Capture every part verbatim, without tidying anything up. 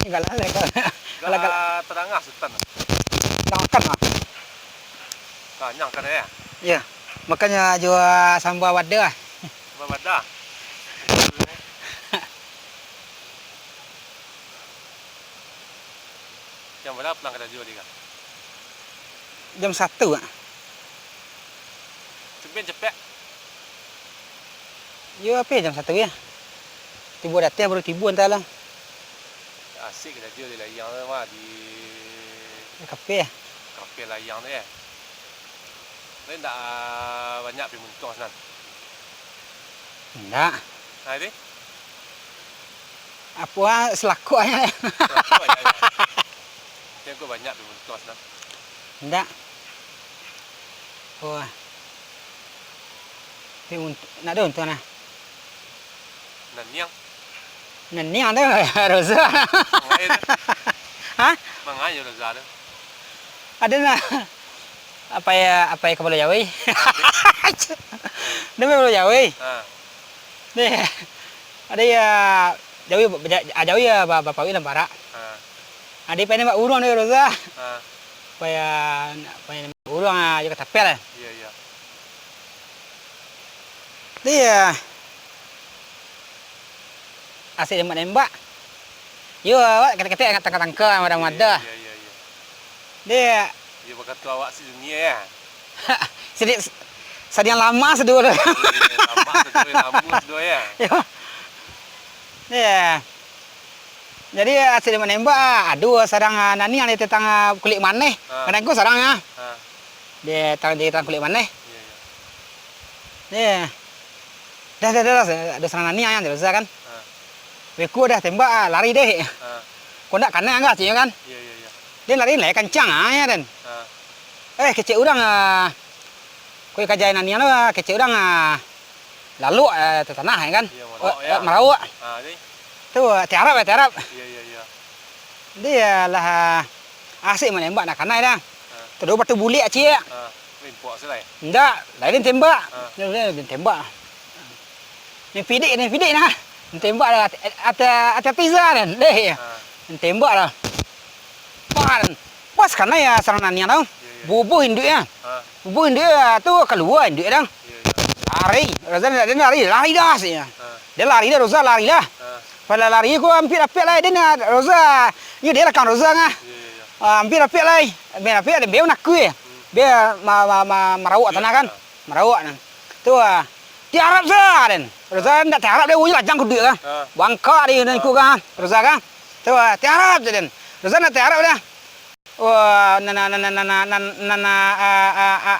Galak lah, galak. Galak, galak. Lah tadanga Sutan. Ndak makan lah. Kanyang kan, ya? Iya. Makanya jua sambal wadah. Sambal wadah. Jam bara pulang karajo tadi, Kak? Jam satu, Kak. Tumben capek. Iyo, apo jam satu yo? Tibo datang baru tibo antah lah. Asik karajo di layang tu mah, di Di kafe. Kafe layang tu yo. Tapi ndak, ah, banyak pai muntuang sinan. Ndak. Nah, itu? Apo, ah, salakuk aja. Salakuk aja, yo. Tapi kok banyak pai muntuang sinan. Ndak. Wah. Tapi untu-, ndak ado untuang nah. Naniang. Naniang tu, Roza. Mangai tu. Hah? Mangai Roza tu. Ado nah. Apo yo, apo yo kapalo jawai? Ado kapalo jawai? Ha. Deh. Ado yo, jawai, ja-, jawai yo ba-, bapawik lah barak. Ha. Ado pai nembak buruang tu, Roza. Ha. Pai, pai nembak buruang, ah, jo katapel. Iyo, iyo. Iyo. Asik nembak-nembak. Yo, awak ketek-ketek tangka-tangka, madah-madah. Iyo, iyo, iyo, iyo. Dek. Iyo, bakato awak sadunia, yo. Sadiang, sadiang lamo saduo tu. Iyo, lamo saduo, lamo saduo, yo. Yo. Dek. Jadi, asik nembak-nembak, ah, ado sadang, ah, naniang di tantang, ah, kulik maneh. Ha. Kadang ko sadang, ah. Ha. Di tang-, di tantang kulik maneh. Iyo, iyo. Iyo. Dah, dah, dah, dah, dah sadang naniang, ado sadang kan. Ha. Beko dah tembak, ah, lari deh. Ha. Kok ndak kanai angah, cik, kan? Iyo, iyo, iyo. Den lari lai kancang, ah, yo, den. Ha. Eh, kecek urang, ah, kok ka jai naniang tu, ah, kecek urang, ah, lalok, eh, tatanah, yo kan? Iyo, marawak, oh, yo. Eh, marawak. Ha, jadi? Tu, tiarap, eh, tiarap. Iyo, iyo, iyo. Dia lah, ah, asik manembak nak kanai dah. Ha. Taduo batu buliak, cik. Ha, limpok silai. Ndak, lain tembak. Ha. Lain tembak. Ni pidik, ni pidik nah. Tembak dah, ati, ati, ati, ati, kan. Deh. Ha. Tembak dah. Pan. Pas kanai yo sadang naniang tu. Iyo, iyo. Bubuih induak yo. Ha. Bubuih induak yo tu, kalua induak yo. Iyo, iyo. Lari. Roza ndak lari, lari dah, cik. Ha. Dia lari dah, Roza lari dah. Ha. Pado lari ko ampia dapek lai, den, Roza. Nyo di lakang Roza nah. Iyo, iyo, iyo. Ah, ampia dapek lai. Ampia dapek, den bia manakui. Hmm. Bia ma-, ma-, ma-, marawak tanah kan. Iyo. Marawak nah. Tu, ah. Tiarap sa, den. Roza ndak tiarap, dia bunyi lajang kuduik kan. Ha. Bangkak dia, den, ha, iko kan. Roza kan. Tu, ah, tiarap sa, den. Roza ndak tiarap dah. Wah, nan, nan, ah, ah,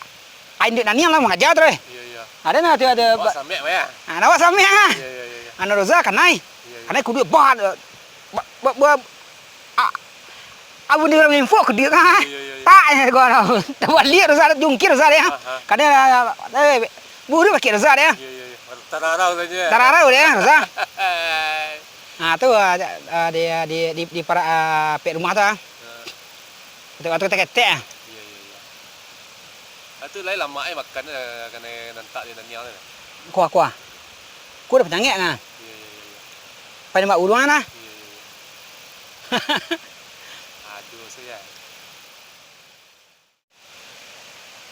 ah, induak naniang lah mangaja tu, eh. Iyo, iyo. Ado nah, tu ado. Awak ba-, samek, weh. Ah, awak samek, ah. Iyo, iyo, iyo, iyo. Anu Roza kanai. Iyo, iyo. Kanai kuduik, bah, bah, bah, bah, ah, abun di urang info kuduik, ah. Iyo, iyo, iyo. Tak, eh, gua tahu. Tabaliak Roza, jungkir Roza deh. Ha, ha. Kanai, eh, buruak bakeh Roza deh. Iyo, iyo, iyo. Tararau sajo. Tararau deh, Roza. Ah, tu, ah, ah, di, di, di, di parak, ah, pek rumah tu, ah. Ha. Ketek-ketek, ketek, ah. Iyo, iyo, iyo. Ah, tu lai lamak, eh, makan, eh, kanai nantak di naniang tu. Kuah, kuah. Kuah dah panyangek nah. Iyo, iyo, iyo, iyo. Pai nembak buruang nah. Iyo, iyo, iyo. Aduh, sayang.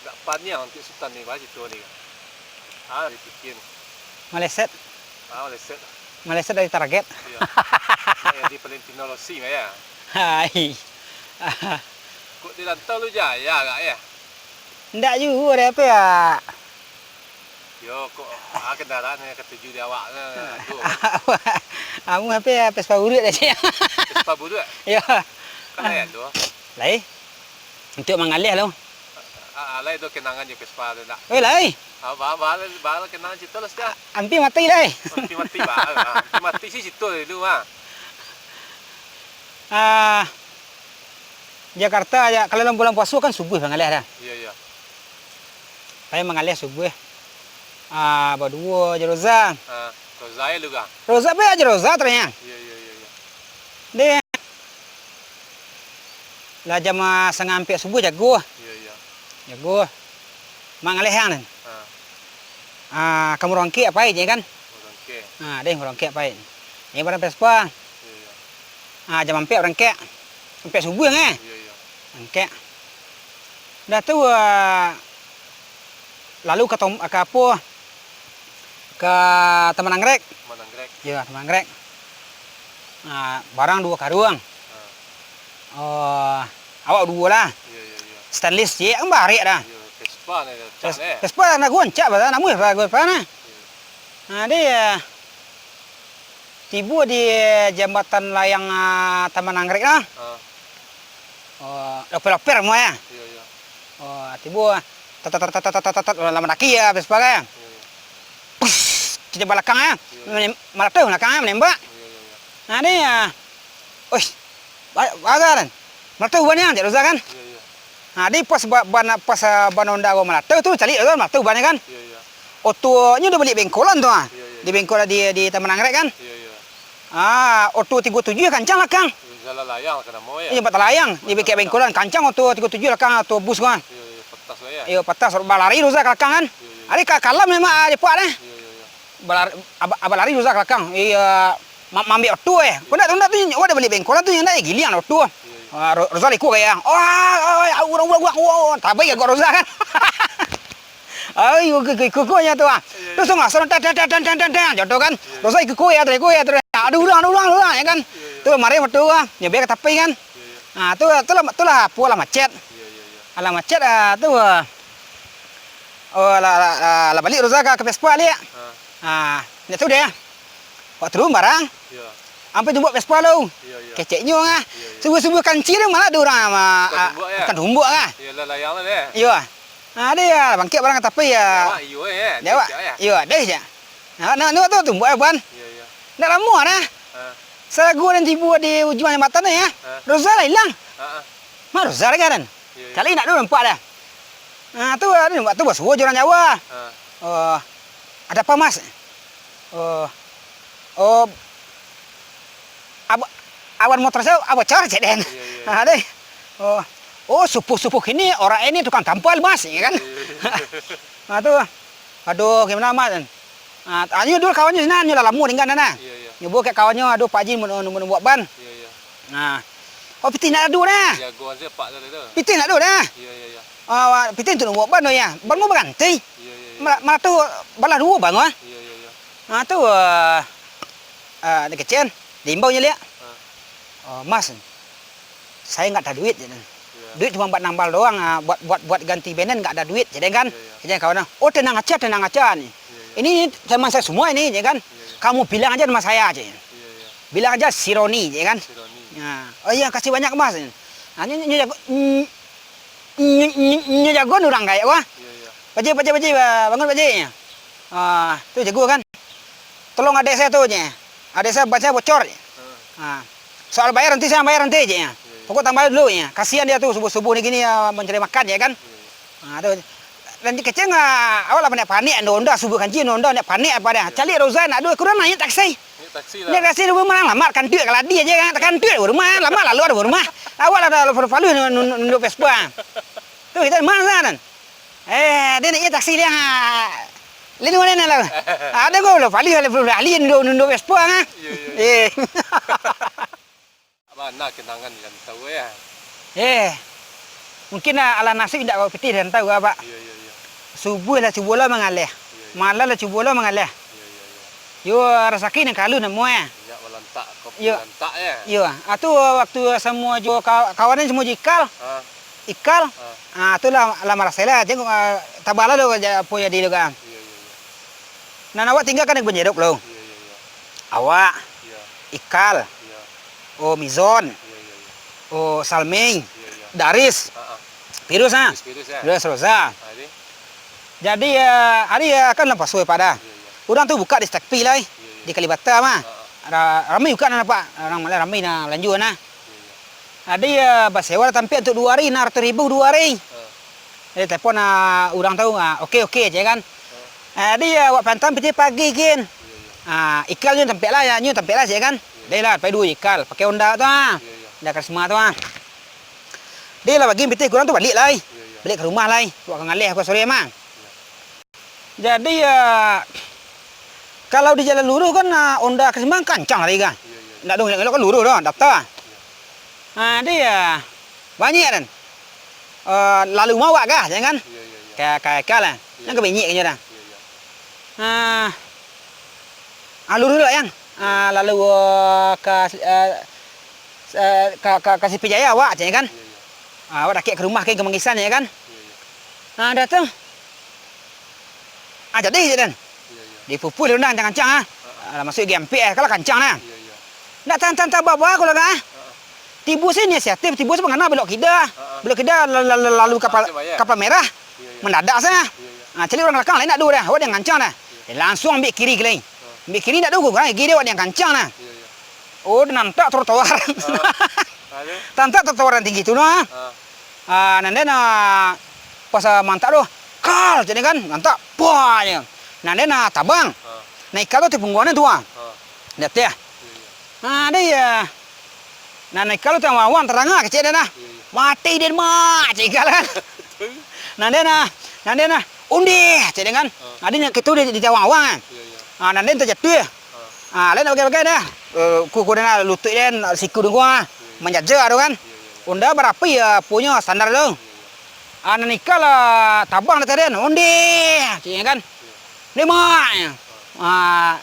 Agak paniang untuak Sutan ni, baa carito ni. Ah, dipikia ni. Maleset. Ah, maleset. Maleset dari target. Iyo. Nak jadi Valentino Rossi mah, yo? Hai. Kok di rantau lu jaya agak, yo? Ndak juo, ado apo, yo? Yo, kok, ah, kandaraan nan katuju di awak tu, aduh. Amu apo, yo, Vespa buruak dah, cik. Vespa buruak? Yo. Kan lain tu. Lai. Untuak mangaleh lo. Ah, ah, lai tu kenangan jo Vespa tu ndak? Oi, lai. Ah, ba, ba, ba, kenangan carito lah sudah. Ampia mati lai. Ampia mati, ba. Ah, ampia mati sih carito dulu, ah. Ah, Jakarta aja, kalau dalam bulan puaso kan subuh mangaleh dah. Iyo, iyo. Pai mangaleh subuh. Ah, baduo jo Roza. Ah, Roza yo lu ka? Roza, pai jo Roza tarakhir. Iyo, iyo, iyo, iyo. Deh. Lah jam, ah, satangah ampek subuh jago. Iyo, iyo. Jago. Mangaleh ang, den. Ah. Ah, ka Muaro Angkek pai je kan? Muaro Angkek. Ah, deh, Muaro Angkek pai. Ni barang Vespa. Iyo, iyo. Ah, jam ampek barangkek. Ampek subuah, eh. Iyo, iyo. Barangkek. Dah tu, ah, lalu ka tom-, ka apo, ka Taman Anggrek. Taman Anggrek. Iyo, Taman Anggrek. Ah, barang duo karuang. Ah. Oh, awak duo lah. Iyo, iyo, iyo. Stainless ciek, kan barek dah. Iyo, Vespa ni, Ves-, rancak ni. Vespa nak rancak, bah, nak muih, bah, Vespa ni. Iyo. Nah, dia, ah, tibo di jambatan layang, ah, Taman Anggrek lah. Ah. Oh, loper-loper semua ya. Iyo, iyo. Oh, tibo, tat, tat, tat, lah mandaki ya, Vespa kan. Iyo, iyo. Pus, di balakang ya. Iyo, iyo. Manem-, malatuih balakang ya, manembak. Iyo, iyo, iyo. Nah, ni, ah, uish, ba-, bagar kan. Malatuih ban ya, cek Roza kan. Iyo, iyo. Nah, di pas ba-, ban, pas, ah, ban Honda ko malatuih tu, caliak tu kan, malatuih ban kan. Iyo, iyo. Oto nyo udah baliak bengkolan tu ah. Iyo, iyo, iyo. Di bengkol di, di Taman Anggrek kan. Iyo, iyo. Ah, oto tigo tujuah kancang lakang. Jalan layang lah ka namo, ya? Iyo, batalayang. Di bengkek bengkolan, kancang oto tigo tujuah lakang, oto bus ko. Iyo, iyo, patas lah, ya? Iyo, patas. Balari Roza ka lakang, kan? Iyo, iyo, iyo. Ari ka kalam memang, ah, cepat, eh. Iyo, iyo, iyo. Balar-, aba-, balari Roza ka lakang. Iyo, ma-, maambiak oto, eh. Iyo. Kok ndak tu, ndak tu, awak dah baliak bengkolan tu, ndak, eh, giliang oto. Iyo, iyo. Ah, Ro-, Roza iko kayak, "Oh, ah, ah, ah, urang, urang, urang, urang, urang." Tabai ka Roza, kan? Ai, iko, iko, iko, iko nyo tu, ah. Iyo, iyo. Terus langsung, tang, tang, tang, contoh kan. Iyo. Roza iko, iko ya, terus, iko ya, terus. Ada urang, ada urang, ada urang, ya kan. Iyo, iyo. Tu, mari motor, ah, nyo bek ka tapi kan. Iyo, iyo. Ah, tu, tu lah, tu lah, apo lah macet. Iyo, iyo, iyo. Alah macet, ah, tu, ah. Oh, lah, lah, lah, lah baliak Roza ka, ka Vespa baliak. Ha. Ah, nyo tu deh. Wak turun barang. Iyo. Ampai tumbuak Vespa lo. Iyo, iyo. Keceknyo ah. Iyo, iyo. Subuah-subuah kancil tu malah ada urang ma-, bukan ah, tumbuak, ya? Bukan tumbuak ah. Iyo, lah layang lah deh. Iyo. Ah, ada ya, bangkit barang tapi ya. Awak iyo, ya. Dia awak, kecek, ya? Iyo, ada je. Nah, nah, tu, tu tumbuak ya, Ban. Iyo, iyo. Ndak lamo dah. Ha. Sarago nan tibo di ujuang jambatan tu ya. Ha. Roza lah ilang. Ha, ha. Ma Roza lagi kan? Iyo, iyo. Caliak ndak tu nampak dah. Nah, tu, ah, ni, tu basuo jo urang Jawa. Ha. Oh, ada apa, Mas? Oh, oh, ab-, awan motor saya bocor, cek den. Iyo, iyo. Nah, deh. Oh, oh, subuh-subuh ini orang ini tukang tampal, Mas, ya kan? Iyo, iyo, iyo. Nah, tu, aduh, gimana, Mas? Nah, nyo dulu kawannyo sinan, nyo lah lamo tingga, nah. Iyo, iyo. Nyo buek kawannyo, aduh, Pak Haji, mun, mun, mun buek ban. Iyo, iyo. Nah. Oh, pitih ndak ado dah. Jagoan sia pak tadi tu. Pitih ndak ado dah. Iyo, iyo, iyo. Ah, pitih tu nak buek ban tu ya. Ban mau baranti. Iyo, iyo, iyo. Malah, malah tu balah duo ban tu ah. Iyo, iyo, iyo. Ah, tu, ah, ah, dia kecil. Diimbau je liak. Ah. Oh, Mas, saya nggak ada duit, je. Iyo. Duit cuma buat nambal doang, ah, buat, buat, buat ganti benen nggak ada duit, je kan? Iyo, iyo. Jadi kawan, "Oh, tenang aja, tenang aja nih. Iyo, iyo. Ini teman saya semua ini," je kan? Iyo, iyo. "Kamu bilang aja nama saya," je. Iyo, iyo. Bilang aja si Roni, ya kan? Si Roni. Nah, "Oh iya, kasih banyak, Mas." Nah, nyo, nyo jago, nyo, nyo, nyo, nyo jago ni urang gaek wah. Iya, iya. "Pak Ji, Pak Ji, Pak Ji, ba-, bangun, Pak Ji." Ah, tu jago kan. "Tolong adek saya tu," je. "Adek saya, ban saya bocor," je. Heeh. Ah. "Soal bayar nanti saya bayar nanti," je, ya. Iya, iya. "Pokok tambah dulu," ya. Kasihan dia tu subuh-subuh ni gini, ya, mencari makan, ya kan? Iya, iya. Ah, tu. Nan kecil, ah, awak lah panek-panek, ando-ando subuh kanji, ando-ando nak panek apa dah. Iya. Caliak Rozan, aduh, kurang naik taksi. Naik taksi lah. Naik taksi dulu, malah lamak, kantuak kaladi aja kan, takantuak di rumah, lamak lalu ada rumah. Awak lah dah palu-palu nunduk Vespa. Tu kita masa kan. Eh, dia naik taksi dia. Lain mana lah. Ada kau lah palu, palu nunduk, nunduk Vespa kan. Iya, iya, iya. Eh. Bana kenangan di rantau, ya. Eh, mungkin, ah, alah nasib indak pitih di rantau, Abak. Iya, iya, iya. Subuah lah cubo lah mangaleh. Iya, iya. Malam lah cubo lah mangaleh. Iya, iya, iya. Yo, rasaki nan kalu namo, eh. Minyak malantak, kopi lantak, ya. Yo, ah, tu waktu samo jo ka-, kawan ni samo jo Ikal. Ah. Ikal. Ah. Ah, tu lah, lah marasai lah. Tengok, ah, tabah lah tu, ja-, apo jadi tu kan. Iya, iya, iya. Nan awak tinggakan di Banjaruk lo. Iya, iya, iya. Awak, iya. Ikal, iya. Oh, Mizon, iya, iya, iya. Oh, Salming, iya, iya. Daris, ah, ah. Pirus, ah. Pirus, Pirus, ya. Pirus Roza. Ah, ini? Jadi, eh, hari, eh, kan lah paso pada. Iya, iya. Urang tu buka di Stakpi lai, iya, iya. Di Kalibata mah. Ah, ah. Ra-, ramai buka nan nampak. Urang malah ramai nah, lanjua nah. Iya, iya. Jadi, eh, basewa tampek untuak duo hari, anam ratuih ribu duo hari. Ah. Jadi, telepon, ah, urang tu, ah, "Oke, oke," je kan. Ah. Eh, jadi, ah, awak pantang pitih pagi gin. Iya, iya. Ah, Ikal nyo tampek lah, ya, nyo tampek lah, je kan. Iya. Jadi lah, pai duo Ikal, pakai Honda tu, ah. Iya, iya. Honda Karisma tu, ah. Jadi lah, pagi pitih kurang tu baliak lai. Iya, iya. Baliak ka rumah lai, awak ka ngaleh, awak sore mah. Iya. Jadi, ya, kalau di jalan luruih kan, ah, Honda Karisma kancang lari kan. Iya, iya. Ndak ado elok-elok kan luruih doh, daftar. Ah, dia banyak kan. Eh, lalu mawak kah, jangan kan? Iya, iya, iya. Ka, ka, ka lah. Iya. Nan ka banyak kan orang. Iya, iya. Ah, alur dulu lah, Yang. Ah, lalu, eh, ka, eh, eh, ka, ka, ka Sipil Jaya awak, jangan kan? Iya, iya. Ah, awak dakek ka rumah kan, ka Manggisan, jangan kan? Iya, iya. Ah, dah tu. Ah, jadi je, Dan. Iya, iya. Dipupuih urang kancang-kancang, ah. Ha, ha. Alah, masuak G M P S, kalau kancang, nah. Iya, iya. Ndak tantang tababa ko lah, ah. Ha, ha. Tibo se inisiatif, tibo se pangana belok kida. Ha, ha. Belok kida, la-, la-, la-, lalu kapal, Langsung bayar. Kapal merah. Iya, iya. Mendadak saja. Iya, iya. Ah, caliak urang balakang, lain ndak ado dah. Awak dek kancang dah. Iya. Eh, langsung ambiak kiri, Kilai. Ha. Ambiak kiri ndak ado, urang gigi dia awak dek kancang nah. Iya, iya. Oh, nantak trotoar. Ha. Lalu? Tantak trotoar nan tinggi tu nah. Ha. Ah, nan den, ah, pas, ah, mantak tu, kal, cak ni kan, mantak, puah, je. Nan den, ah, tabang. Ha. Nan ikal tu, di pungguang tu, ah. Ha. Di ateh. Iya, iya. Ah, dah, iya. Nah, nan ikal tu, awang-awang, tarang, ah, kecek den, ah. Iya, iya. Mati den, mak, cak ikal kan. Betul. Nan den, ah, nan den, ah, ondeh, cak den kan. Ha. Nah, den, kito di, di awang-awang, kan. Iya, iya. Ah, nan den tajatuah. Ha. Ah, lain bagai-bagai dah. Eh, ku, ku den, ah, lutuik den, siku den, ah. Iya, iya. Manjaja tu kan. Iya, iya, iya. Onda barapi, ya, punyo standar tu. Iya, iya. Ah, nan ikal lah, tabang dah tadi, ondeh, cak kan. Iya. Ondeh, mak. Ha. Ah,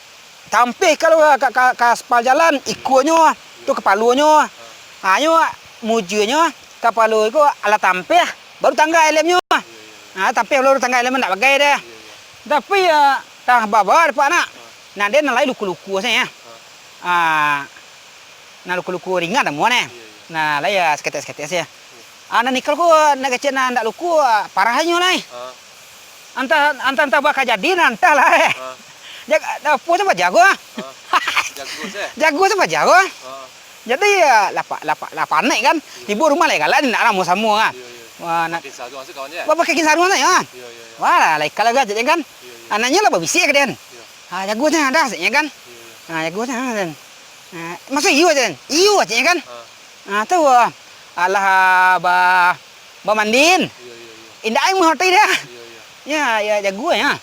tampeh kalau ka, ka, ka aspal jalan, ikonyo, tu kapalonyo. Ha. Ah, nyo, mujonyo, kapalo iko alah tampeh, baru tangga helmnyo. Iya, iya, iya. Ah, tampeh baru tangga helm, ndak bagai dah. Iya, iya. Tapi, ya, tah baba dapek anak. Ha. Nah, den nan lai luku-luku sajo, ya. Ha. Ah, nan luku-luku ringan namonyo, eh. Iya, iya. Nah, lai, ya, saketek-saketek sajo. Iya. Ah, nan ikal ko, nan kecek nan ndak luku, ah, parahnyo lai. Ha. Antah, antah, antah baa ka jadi, nah, antah lah, eh. Ha. Jag-, apo tu bajago, ah. Ha. Jago sajo. Jago tu bajago, ah. Ha. Jadi, ya, lah pa-, lah pa-, lah panek kan. Iya. Tibo rumah lai galak, ndak ramo samo, ah. Iya, iya. Wah, nak Makin saruang se kawan, ya? Wah, makin saruang se, ya. Iya, iya, iya. Wah, lah, lah ikal lah, jadi kan. Iya, iya. Anaknyo lah babisiak ka den. Iya. Ah, jago sajo dah, caknyo kan. Iya, iya. Ah, jago sajo, ah, den. Ah, masa iyo, den? Iyo, caknyo kan. Ha. Ah, tu, ah, alah, ah, ba-, bamandiin. Iya, iya, iya. Indak ai mahati dah. Iya, iya. Ya, ya, jago, ya.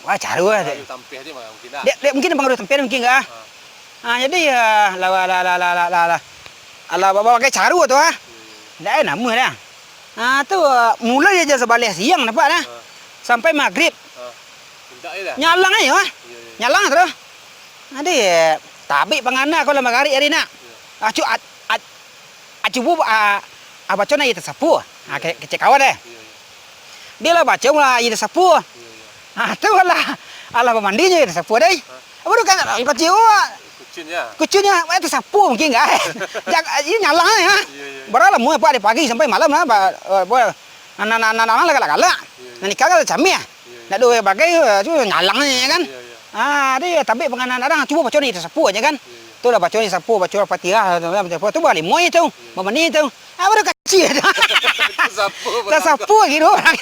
Wah, caro, ah, Pengaruh tampeh tu mungkin dah. Dek, dek mungkin pengaruh tampeh mungkin kah? Ha. Ah, jadi, ya, lah, lah, alah, ba-, ba-, bagai caro tu, ah. Iya, iya, iya. Indak ai namuah dah. Ah, tu, ah, mulai jam sabaleh siang nampak dah. Ha. Sampai magrib. Ha. Indak ai dah. Nyalang ai, ah. Iya, iya. Nyalang taruih. Ado, tabik pangana ko lah magarik ari nak. Iya. Ah, cu-, ah, ah, ah, cubo, ah, ah, baco nan iyo tasapo. Ah, Iya, ke-, iya. kecek kawan deh. Iya, iya. Dia lah baco lah iyo tasapo. Iya, iya. Ah, tu lah. Alah bamandinyo iyo tasapo deh. Hah? Apa tu kan kecil awak? Kucing ya? Kucingnya, eh, tasapo mungkin kan? Jag-, iyo nyalang ya. Iya, iya, iya. Bara lamo, Pak, dari pagi sampai malam lah, Pak, eh, boy. Nah, nah, nah, nah, nah, lah galak-galak. Iya, iya. Nah, nikah kan cameh. Iya, iya. Ndak ado bagai, eh, tu nyalang ni, ya kan? Iya, iya. Ah, dia tabik pangana urang, cubo baco ni, tasapo aja kan? Iya, iya. Tu lah baco ni, sapo, baco Al-Fatihah, tu lah, baco tu, balimo tu, Iya. bamani tu. Ah, baru kacik tu. Tasapo, Tasapo gitu orang.